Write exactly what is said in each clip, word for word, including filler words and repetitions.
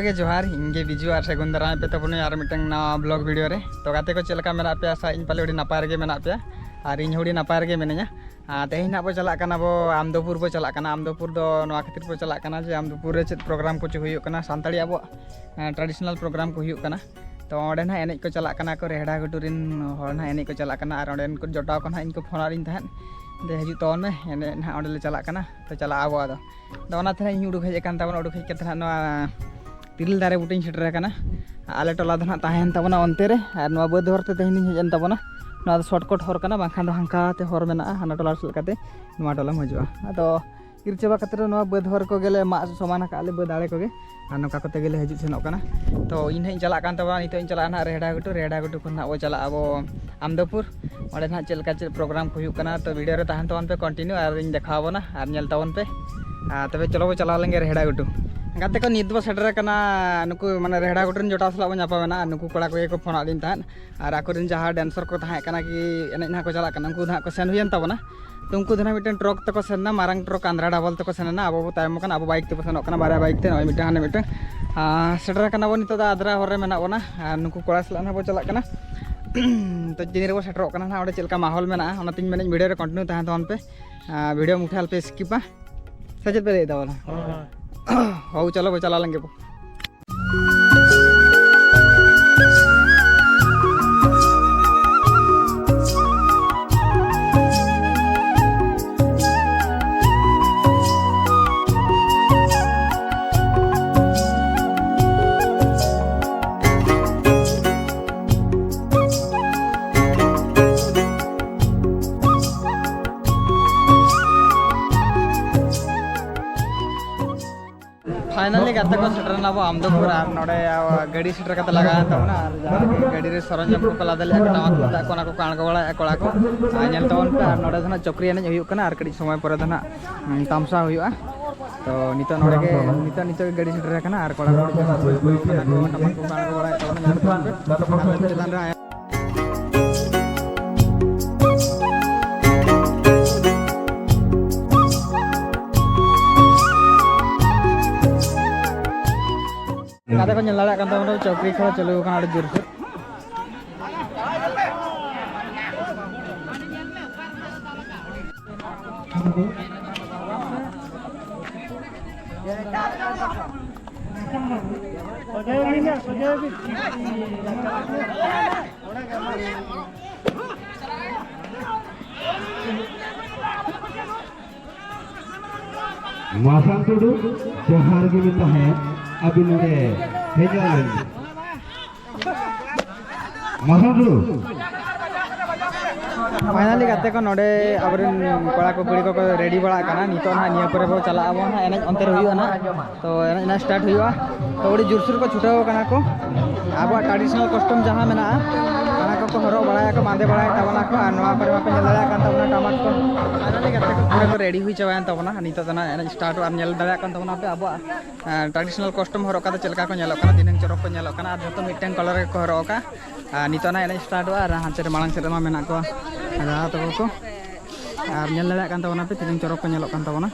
ᱜᱮ ᱡᱚᱦᱟᱨ, ᱤᱧ ᱜᱮ ᱵᱤᱡᱩ, ᱟᱨ ᱥᱟᱹᱜᱩᱱ ᱫᱟᱨᱟᱢ ᱯᱮ ᱛᱟᱵᱚᱱᱟ ᱟᱨ ᱢᱤᱫᱴᱟᱝ ᱱᱟᱣᱟ ᱵᱞᱚᱜ ᱵᱷᱤᱰᱤᱭᱳ ᱨᱮ᱾ ᱛᱚ ᱜᱟᱛᱮ ᱠᱚ, ᱪᱮᱫ ᱞᱮᱠᱟ ᱢᱮᱱᱟᱜ ᱯᱮᱭᱟ? ᱟᱥᱟ ᱤᱧ ᱯᱟᱞᱮ ᱟᱹᱰᱤ ᱱᱟᱯᱟᱭ ᱨᱮᱜᱮ ᱢᱮᱱᱟᱜ ᱯᱮᱭᱟ, ᱟᱨ ᱤᱧ ᱦᱚᱸ ᱟᱹᱰᱤ ᱱᱟᱯᱟᱭ ᱨᱮᱜᱮ ᱢᱤᱱᱟᱹᱧᱟ᱾ ᱟᱨ ᱛᱮᱦᱮᱧ ᱱᱟᱦᱟᱜ ᱵᱚ ᱪᱟᱞᱟᱜ ᱠᱟᱱᱟ ᱵᱚ ᱟᱢᱫᱚᱯᱩᱨ ᱵᱚ ᱪᱟᱞᱟᱜ ᱠᱟᱱᱟ᱾ ᱟᱢᱫᱚᱯᱩᱨ ᱫᱚ ᱱᱚᱣᱟ ᱠᱷᱟᱹᱛᱤᱨ ᱵᱚ ᱪᱟᱞᱟᱜ ᱠᱟᱱᱟ ᱡᱮ ᱟᱢᱫᱚᱯᱩᱨ ᱨᱮ ᱪᱮᱫ ᱯᱨᱳᱜᱨᱟᱢ ᱠᱚᱪᱚ ᱦᱩᱭᱩᱜ ᱠᱟᱱᱟ, ᱥᱟᱱᱛᱟᱲᱤ ᱟᱵᱚᱣᱟᱜ ᱴᱨᱟᱰᱤᱥᱚᱱᱟᱞ ᱯᱨᱳᱜᱨᱟᱢ ᱠᱚ ᱦᱩᱭᱩᱜ ᱠᱟᱱᱟ᱾ ᱛᱚ ᱚᱸᱰᱮ ᱱᱟᱦᱟᱜ ᱮᱱᱮᱡ ᱠᱚ ᱪᱟᱞᱟᱜ ᱠᱟᱱᱟ ᱠᱚ, ᱨᱮᱦᱲᱟ ᱜᱷᱩᱴᱩ ᱨᱮᱱ ᱦᱚᱲ ᱱᱟᱦᱟᱜ ᱮᱱᱮᱡ ᱠᱚ ᱪᱟᱞᱟᱜ ᱠᱟᱱᱟ᱾ ᱟᱨ ᱚᱸᱰᱮᱱ ᱠᱚ ᱡᱚᱴᱟᱣ ᱠᱚ ᱱᱟᱦᱟᱜ ᱤᱧ ᱠᱚ ᱯᱷᱳᱱ ᱟᱫ ᱞᱤᱧ ᱛᱟᱦᱮᱸᱫ, ᱫᱮ ᱦᱤᱡᱩᱜ ᱛᱟᱵᱚᱱ ᱢᱮ, ᱮᱱᱮᱡ ᱱᱟᱦᱟᱜ ᱚᱸᱰᱮ ᱞᱮ ᱪᱟᱞᱟᱜ ᱠᱟᱱᱟ᱾ ᱛᱚ ᱪᱟᱞᱟᱜ ᱟᱵᱚ ᱟᱫᱚ᱾ ᱟᱫᱚ ᱚᱱᱟᱛᱮ ᱱᱟᱦᱟᱜ ᱤᱧ ᱩᱰᱩᱠ ᱦᱮᱡ ᱟᱠᱟᱱ ᱛᱟᱵᱚᱱᱟ, ᱩᱰᱩᱠ ᱦᱮᱡ ᱠᱟᱛᱮ ᱱᱟᱦᱟᱜ ᱱᱚᱣᱟ ᱛᱤᱨᱤᱞ ᱫᱟᱨᱮ ᱵᱩᱴᱟᱹᱧ ᱥᱮᱴᱮᱨ ᱟᱠᱟᱱᱟ᱾ ᱟᱞᱮ ᱴᱚᱞᱟ ᱫᱚ ᱱᱟᱦᱟᱜ ᱛᱟᱦᱮᱸᱭᱮᱱ ᱛᱟᱵᱚᱱᱟ ᱚᱱᱛᱮ ᱨᱮ, ᱟᱨ ᱱᱚᱣᱟ ᱵᱟᱹᱫᱽ ᱦᱚᱨ ᱛᱮ ᱛᱮᱦᱮᱧ ᱫᱚᱧ ᱦᱮᱡ ᱮᱱ ᱛᱟᱵᱚᱱᱟ᱾ ᱱᱚᱣᱟ ᱫᱚ ᱥᱚᱨᱴᱠᱟᱴ ᱦᱚᱨ ᱠᱟᱱᱟ, ᱵᱟᱝᱠᱷᱟᱱ ᱫᱚ ᱦᱟᱱᱠᱟ ᱛᱮ ᱦᱚᱨ ᱢᱮᱱᱟᱜᱼᱟ, ᱦᱟᱱᱟ ᱴᱚᱞᱟ ᱥᱮᱫ ᱠᱟᱛᱮ ᱱᱚᱣᱟ ᱴᱚᱞᱟᱢ ᱦᱤᱡᱩᱜᱼᱟ᱾ ᱟᱫᱚ ᱤᱨ ᱪᱟᱵᱟ ᱠᱟᱛᱮ ᱱᱚᱣᱟ ᱵᱟᱹᱫᱽ ᱦᱚᱨ ᱠᱚᱜᱮ ᱞᱮ ᱢᱟᱜ ᱥᱚᱢᱟᱱ ᱟᱠᱟᱫᱼᱟ ᱞᱮ, ᱵᱟᱹᱫᱽ ᱟᱲᱮ ᱠᱚᱜᱮ, ᱟᱨ ᱱᱚᱝᱠᱟ ᱠᱚᱛᱮ ᱜᱮᱞᱮ ᱦᱤᱡᱩᱜ ᱥᱮᱱᱚᱜ ᱠᱟᱱᱟ᱾ ᱛᱚ ᱤᱧ ᱱᱟᱦᱟᱜ ᱤᱧ ᱪᱟᱞᱟᱜ ᱠᱟᱱ ᱛᱟᱵᱚᱱᱟ, ᱱᱤᱛᱚᱜ ᱤᱧ ᱪᱟᱞᱟᱜᱼᱟ ᱱᱟᱦᱟᱜ ᱨᱮᱦᱲᱟ ᱜᱷᱩᱴᱩ, ᱨᱮᱦᱲᱟ ᱜᱷᱩᱴᱩ ᱠᱷᱚᱱ ᱱᱟᱦᱟᱜ ᱵᱚ ᱪᱟᱞᱟᱜᱼᱟ ᱟᱵᱚ ᱟᱢᱫᱚᱯᱩᱨ᱾ ᱚᱸᱰᱮ ᱱᱟᱦᱟᱜ ᱪᱮᱫ ᱞᱮᱠᱟ ᱪᱮᱫ ᱯᱨᱳᱜᱨᱟᱢ ᱠᱚ ᱦᱩᱭᱩᱜ ᱠᱟᱱᱟ, ᱛᱚ ᱵᱷᱤᱰᱤᱭᱳ ᱨᱮ ᱛᱟᱦᱮᱱ ᱛᱟᱵᱚᱱ ᱯᱮ ᱠᱚᱱᱴᱤᱱᱤᱭᱩ, ᱟᱨ ᱤᱧ ᱫᱮᱠᱷᱟᱣ ᱟᱵᱚᱱᱟ, ᱟᱨ ᱧᱮᱞ ᱛᱟᱵᱚᱱ ᱯᱮ᱾ ᱟᱨ ᱛᱚᱵᱮ ᱪᱚᱞᱚ ᱵᱚ ᱪᱟᱞᱟᱣ ᱞᱮᱱ ᱜᱮ ᱨᱮᱦᱲᱟ ᱜᱷᱩᱴᱩ᱾ ᱜᱟᱛᱮ ᱠᱚ, ᱱᱤᱛ ᱵᱚ ᱥᱮᱴᱮᱨ ᱟᱠᱟᱱᱟ ᱱᱩᱠᱩ, ᱢᱟᱱᱮ, ᱨᱮᱦᱲᱟ ᱜᱷᱩᱴᱩ ᱨᱮᱱ ᱡᱚᱴᱟᱣ ᱥᱟᱞᱟᱜ ᱵᱚ ᱧᱟᱯᱟᱢ ᱮᱱᱟ, ᱟᱨ ᱱᱩᱠᱩ ᱠᱚᱲᱟ ᱠᱚᱜᱮ ᱠᱚ ᱯᱷᱳᱱ ᱟᱫ ᱞᱤᱧ ᱛᱟᱦᱮᱸᱫ, ᱟᱨ ᱟᱠᱚᱨᱮᱱ ᱡᱟᱦᱟᱸ ᱰᱮᱱᱥᱟᱨ ᱠᱚ ᱛᱟᱦᱮᱸ ᱠᱟᱱᱟ ᱠᱤ ᱮᱱᱮᱡ ᱱᱟᱦᱟᱜ ᱠᱚ ᱪᱟᱞᱟᱜ ᱠᱟᱱᱟ, ᱩᱱᱠᱩ ᱫᱚ ᱱᱟᱦᱟᱜ ᱠᱚ ᱥᱮᱱ ᱦᱩᱭᱮᱱ ᱛᱟᱵᱚᱱᱟ᱾ ᱛᱚ ᱩᱱᱠᱩ ᱫᱚ ᱱᱟᱦᱟᱜ ᱢᱤᱫᱴᱮᱱ ᱴᱨᱚᱠ ᱛᱮᱠᱚ ᱥᱮᱱ ᱮᱱᱟ, ᱢᱟᱨᱟᱝ ᱴᱨᱚᱠ ᱟᱱᱫᱷᱨᱟ ᱰᱟᱵᱚᱞ ᱛᱮᱠᱚ ᱥᱮᱱ ᱮᱱᱟ, ᱟᱵᱚ ᱵᱚ ᱛᱟᱭᱚᱢ ᱟᱠᱟᱱᱟ, ᱟᱵᱚ ᱵᱟᱭᱤᱠ ᱛᱮᱵᱚ ᱥᱮᱱᱚᱜ ᱠᱟᱱᱟ, ᱵᱟᱨᱭᱟ ᱵᱟᱭᱤᱠ ᱛᱮ, ᱱᱚᱜᱼᱚᱭ ᱢᱤᱫᱴᱟᱝ ᱦᱟᱱᱮ ᱢᱤᱫᱴᱟᱝ᱾ ᱟᱨ ᱥᱮᱴᱮᱨ ᱟᱠᱟᱱᱟ ᱵᱚ ᱱᱤᱛᱚᱜ ᱫᱚ ᱟᱫᱽᱨᱟ ᱦᱚᱨ ᱨᱮ ᱢᱮᱱᱟᱜ ᱵᱚᱱᱟ, ᱟᱨ ᱱᱩᱠᱩ ᱠᱚᱲᱟ ᱥᱟᱞᱟᱜ ᱱᱟᱦᱟᱜ ᱵᱚ ᱪᱟᱞᱟᱜ ᱠᱟᱱᱟ᱾ ᱛᱚ ᱛᱤᱱ ᱨᱮᱵᱚ ᱥᱮᱴᱮᱨᱚᱜ ᱠᱟᱱᱟ ᱱᱟᱦᱟᱜ, ᱚᱸᱰᱮ ᱪᱮᱫ ᱞᱮᱠᱟ ᱢᱟᱦᱚᱞ ᱢᱮᱱᱟᱜᱼᱟ, ᱚᱱᱟᱛᱤᱧ ᱢᱮᱱᱮᱫ ᱵᱷᱤᱰᱤᱭᱳ ᱨᱮ ᱠᱚᱱᱴᱤᱱᱤᱭᱩ ᱛᱟᱦᱮᱱ ᱛᱟᱵᱚᱱ ᱯᱮ, ᱟᱨ ᱵᱷᱤᱰᱤᱭᱳ ᱢᱩᱴᱷᱟᱹ ᱟᱞᱚᱯᱮ ᱥᱠᱤᱯᱟ, ᱥᱮ ᱪᱮᱫ ᱯᱮ ᱞᱟᱹᱭᱮᱫ ᱛᱟᱵᱚᱱᱟ? ᱦᱳᱭ, ᱦᱳᱭ᱾ ᱦᱳᱭ, ᱪᱚᱞᱚ ᱵᱚ ᱪᱟᱞᱟᱣ ᱞᱮᱱ ᱜᱮ ᱵᱚ᱾ ᱯᱷᱟᱭᱱᱟᱞᱤ ᱜᱟᱛᱮ ᱠᱚ, ᱥᱮᱴᱮᱨ ᱮᱱᱟ ᱵᱚ ᱟᱢᱫᱚᱯᱩᱨ, ᱟᱨ ᱱᱚᱰᱮ ᱟᱵᱚ ᱜᱟᱹᱰᱤ ᱥᱮᱴᱮᱨ ᱠᱟᱛᱮ ᱞᱟᱜᱟᱣ ᱮᱱ ᱛᱟᱵᱚᱱᱟ, ᱟᱨ ᱡᱟᱦᱟᱸ ᱜᱟᱹᱰᱤ ᱨᱮ ᱥᱚᱨᱚᱧᱡᱟᱢ ᱠᱚᱠᱚ ᱞᱟᱫᱮ ᱞᱮᱫᱼᱟ, ᱴᱟᱢᱟᱠ ᱛᱩᱢᱫᱟᱜ ᱠᱚ, ᱚᱱᱟ ᱠᱚᱠᱚ ᱟᱬᱜᱚ ᱵᱟᱲᱟᱭᱮᱫᱼᱟ ᱠᱚᱲᱟ ᱠᱚ᱾ ᱟᱨ ᱧᱮᱞ ᱛᱟᱵᱚᱱ ᱯᱮ, ᱟᱨ ᱱᱚᱰᱮ ᱫᱚ ᱱᱟᱦᱟᱜ ᱪᱚᱠᱨᱤ ᱮᱱᱮᱡ ᱦᱩᱭᱩᱜ ᱠᱟᱱᱟ, ᱟᱨ ᱠᱟᱹᱴᱤᱡ ᱥᱚᱢᱚᱭ ᱯᱚᱨᱮ ᱫᱚ ᱱᱟᱦᱟᱜ, ᱩᱸ, ᱛᱟᱢᱥᱟ ᱦᱩᱭᱩᱜᱼᱟ᱾ ᱛᱚ ᱱᱤᱛᱚᱜ ᱱᱚᱰᱮ ᱜᱮ, ᱱᱤᱛᱚᱜ, ᱱᱤᱛᱚᱜ ᱜᱮ ᱜᱟᱹᱰᱤ ᱥᱮᱴᱮᱨ ᱟᱠᱟᱱᱟ, ᱟᱨ ᱠᱚᱲᱟ ᱠᱚ ᱠᱚ ᱴᱟᱢᱟᱠ ᱠᱚᱠᱚ ᱟᱬᱜᱚ ᱵᱟᱲᱟᱭᱮᱫ ᱛᱟᱵᱚᱱᱟ, ᱧᱮᱞ ᱛᱟᱵᱚᱱ ᱯᱮ᱾ ᱟᱨ ᱪᱮᱛᱟᱱ ᱨᱮ ᱜᱟᱛᱮ ᱠᱚ ᱧᱮᱞ ᱫᱟᱲᱮᱭᱟᱜ ᱠᱟᱱ ᱛᱟᱵᱚᱱᱟ, ᱪᱟᱹᱠᱨᱤ ᱠᱷᱮᱞᱟ ᱪᱟᱹᱞᱩ ᱟᱠᱟᱱᱟ ᱟᱹᱰᱤ ᱡᱳᱨᱥᱳᱨ᱾ ᱢᱟᱨᱥᱟᱞ ᱴᱩᱰᱩ, ᱡᱚᱦᱟᱨ ᱜᱮ ᱢᱮᱛᱟᱦᱮᱸ, ᱟᱹᱵᱤᱱ ᱱᱚᱰᱮ ᱦᱮᱡ ᱞᱮᱱ᱾ ᱢᱟᱨᱥᱟᱞ ᱴᱩᱰᱩ᱾ ᱯᱷᱟᱭᱱᱟᱞᱤ ᱜᱟᱛᱮ ᱠᱚ, ᱱᱚᱰᱮ ᱟᱵᱚᱨᱮᱱ ᱠᱚᱲᱟ ᱠᱚ ᱠᱩᱲᱤ ᱠᱚᱠᱚ ᱨᱮᱰᱤ ᱵᱟᱲᱟᱜ ᱠᱟᱱᱟ᱾ ᱱᱤᱛᱚᱜ ᱱᱟᱦᱟᱜ ᱱᱤᱭᱟᱹ ᱯᱚᱨᱮ ᱵᱚ ᱪᱟᱞᱟᱜ ᱟᱵᱚ ᱱᱟᱦᱟᱜ, ᱮᱱᱮᱡ ᱚᱱᱛᱮ ᱨᱮ ᱦᱩᱭᱩᱜᱼᱟ ᱱᱟᱦᱟᱜ᱾ ᱛᱚ ᱮᱱᱮᱡ ᱱᱟᱦᱟᱜ ᱥᱴᱟᱨᱴ ᱦᱩᱭᱩᱜᱼᱟ᱾ ᱛᱚ ᱟᱹᱰᱤ ᱡᱳᱨᱥᱳᱨ ᱠᱚ ᱪᱷᱩᱴᱟᱹᱣ ᱟᱠᱟᱱᱟ ᱠᱚ᱾ ᱟᱵᱚᱣᱟᱜ ᱴᱨᱟᱰᱤᱥᱚᱱᱟᱞ ᱠᱚᱥᱴᱚᱢ ᱡᱟᱦᱟᱸ ᱢᱮᱱᱟᱜᱼᱟ, ᱚᱱᱟ ᱠᱚᱠᱚ ᱦᱚᱨᱚᱜ ᱵᱟᱲᱟᱭᱟᱠᱚ, ᱵᱟᱸᱫᱮ ᱵᱟᱲᱟᱭᱮᱫ ᱛᱟᱵᱚᱱᱟ ᱠᱚ᱾ ᱟᱨ ᱱᱚᱣᱟ ᱠᱚᱨᱮ ᱢᱟᱯᱮ ᱧᱮᱞ ᱫᱟᱲᱮᱭᱟᱜ ᱠᱟᱱ ᱛᱟᱵᱚᱱᱟ, ᱴᱟᱢᱟᱠ ᱠᱚ ᱯᱷᱟᱭᱱᱟᱞᱤ ᱜᱟᱛᱮ ᱠᱚ ᱯᱩᱨᱟᱹ ᱠᱚ ᱨᱮᱰᱤ ᱦᱩᱭ ᱪᱟᱵᱟᱭᱮᱱ ᱛᱟᱵᱚᱱᱟ᱾ ᱱᱤᱛᱚᱜ ᱫᱚ ᱱᱟᱦᱟᱜ ᱮᱱᱮᱡ ᱥᱴᱟᱨᱴᱚᱜᱼᱟ᱾ ᱟᱨ ᱧᱮᱞ ᱫᱟᱲᱮᱭᱟᱜ ᱠᱟᱱ ᱛᱟᱵᱚᱱᱟ ᱯᱮ ᱟᱵᱚᱣᱟᱜ ᱴᱨᱟᱰᱤᱥᱚᱱᱟᱞ ᱠᱚᱥᱴᱚᱢ ᱦᱚᱨᱚᱜ ᱠᱟᱛᱮ ᱪᱮᱫ ᱞᱮᱠᱟ ᱠᱚ ᱧᱮᱞᱚᱜ ᱠᱟᱱᱟ, ᱛᱤᱱᱟᱹᱝ ᱪᱚᱨᱚᱠ ᱠᱚ ᱧᱮᱞᱚᱜ ᱠᱟᱱᱟ᱾ ᱟᱨ ᱡᱚᱛᱚ ᱢᱤᱫᱴᱮᱱ ᱠᱟᱞᱟᱨ ᱜᱮᱠᱚ ᱦᱚᱨᱚᱜ ᱟᱠᱟᱫᱼᱟ᱾ ᱟᱨ ᱱᱤᱛᱚᱜ ᱱᱟᱦᱟᱜ ᱮᱱᱮᱡ ᱥᱴᱟᱨᱴᱚᱜᱼᱟ᱾ ᱟᱨ ᱦᱟᱱᱛᱮ ᱨᱮ ᱢᱟᱲᱟᱝ ᱥᱮᱫ ᱨᱮᱢᱟ ᱢᱮᱱᱟᱜ ᱠᱚᱣᱟ ᱫᱟᱫᱟ ᱛᱟᱠᱚ ᱠᱚ᱾ ᱟᱨ ᱧᱮᱞ ᱫᱟᱲᱮᱭᱟᱜ ᱠᱟᱱ ᱛᱟᱵᱚᱱᱟ ᱯᱮ ᱛᱤᱱᱟᱹᱝ ᱪᱚᱨᱚᱠ ᱠᱚ ᱧᱮᱞᱚᱜ ᱠᱟᱱ ᱛᱟᱵᱚᱱᱟ᱾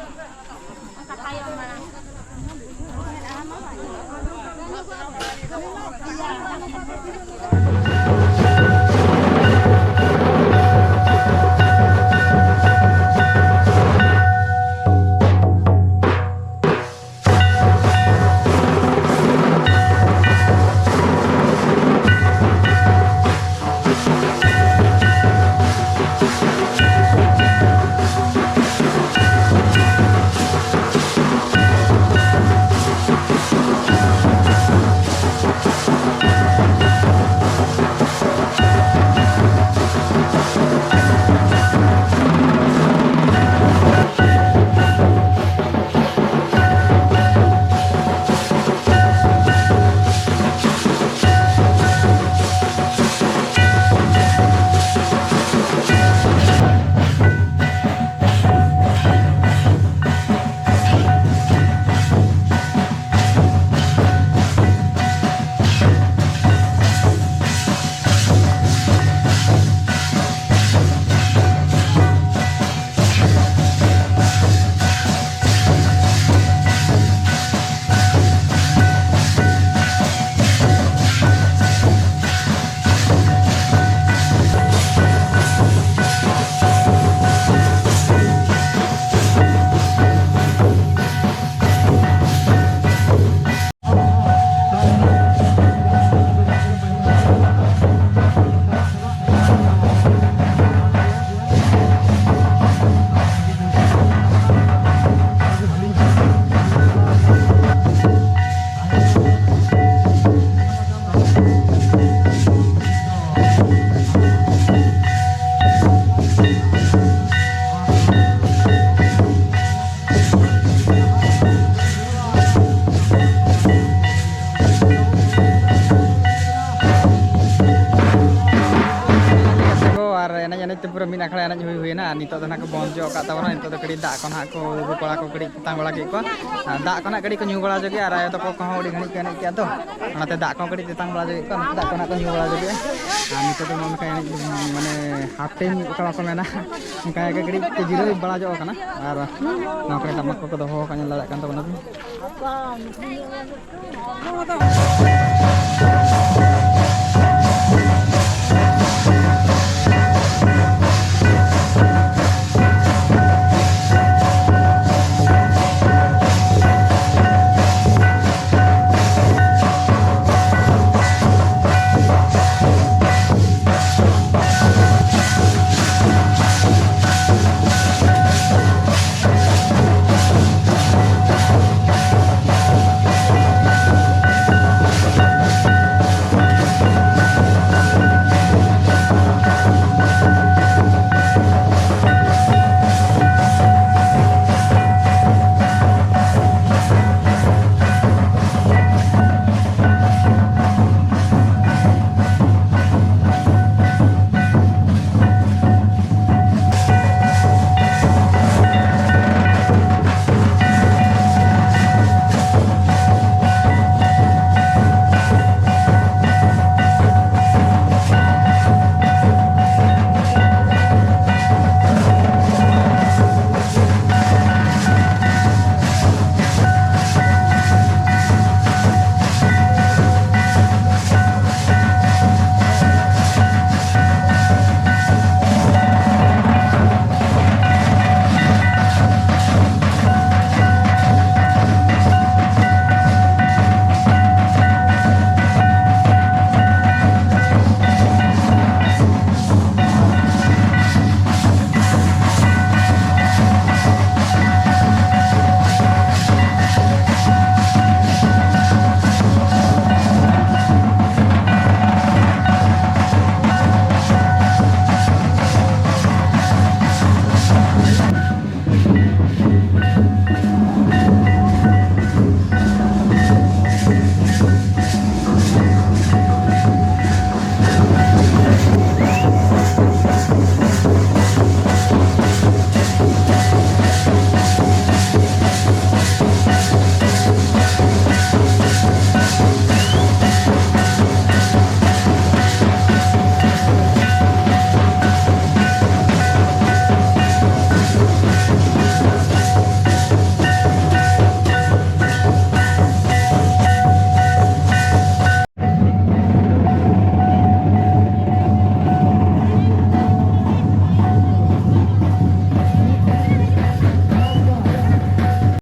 ᱟᱠᱷᱲᱟ ᱮᱱᱮᱡ ᱦᱩᱭ ᱦᱩᱭᱱᱟ, ᱟᱨ ᱱᱤᱛᱚᱜ ᱫᱚ ᱱᱟᱦᱟᱜ ᱠᱚ ᱵᱚᱱᱫ ᱧᱚᱜ ᱟᱠᱟᱫ ᱛᱟᱵᱚᱱᱟ᱾ ᱱᱤᱛᱚᱜ ᱫᱚ ᱠᱟᱹᱴᱤᱡ ᱫᱟᱜ ᱠᱚ ᱱᱟᱦᱟᱜ ᱠᱚ ᱨᱩᱨᱩ ᱠᱚᱲᱟ ᱠᱚ ᱠᱟᱹᱴᱤᱡ ᱛᱮᱛᱟᱝ ᱵᱟᱲᱟ ᱠᱮᱫ ᱠᱚᱣᱟ, ᱟᱨ ᱫᱟᱜ ᱠᱚ ᱱᱟᱦᱟᱜ ᱠᱟᱹᱴᱤᱡ ᱠᱚ ᱧᱩ ᱵᱟᱲᱟ ᱧᱚᱜ ᱜᱮᱭᱟ, ᱟᱨ ᱟᱭᱳ ᱛᱟᱠᱚ ᱠᱚᱦᱚᱸ ᱟᱹᱰᱤ ᱜᱷᱟᱹᱲᱤᱡ ᱠᱚ ᱮᱱᱮᱡ ᱠᱮᱜᱼᱟ ᱛᱚ, ᱚᱱᱟᱛᱮ ᱫᱟᱜ ᱠᱚᱦᱚᱸ ᱠᱟᱹᱴᱤᱡ ᱛᱮᱛᱟᱝ ᱵᱟᱲᱟ ᱧᱚᱜ ᱠᱮᱫ ᱠᱚᱣᱟ, ᱚᱱᱟᱛᱮ ᱫᱟᱜ ᱠᱚ ᱱᱟᱦᱟᱜ ᱠᱚ ᱧᱩ ᱵᱟᱲᱟ ᱧᱚᱜ ᱜᱮᱭᱟ᱾ ᱟᱨ ᱱᱤᱛᱚᱜ ᱫᱚ ᱱᱚᱜᱼᱚ ᱱᱚᱝᱠᱟ ᱮᱱᱮᱡ ᱫᱚ ᱢᱟᱱᱮ ᱦᱟᱯ ᱴᱟᱭᱤᱢ ᱚᱠᱟ ᱵᱟᱠᱚ ᱢᱮᱱᱟ, ᱚᱱᱠᱟ ᱜᱮ ᱠᱟᱹᱴᱤᱡ ᱠᱚ ᱡᱤᱨᱟᱹᱣ ᱵᱟᱲᱟ ᱧᱚᱜ ᱟᱠᱟᱱᱟ᱾ ᱟᱨ ᱱᱚᱣᱟ ᱠᱚᱨᱮ ᱴᱟᱢᱟᱠ ᱠᱚᱠᱚ ᱫᱚᱦᱚ ᱟᱠᱟᱫ, ᱧᱮᱞ ᱫᱟᱲᱮᱭᱟᱜ ᱠᱟᱱ ᱛᱟᱵᱚᱱᱟ ᱵᱤᱱ᱾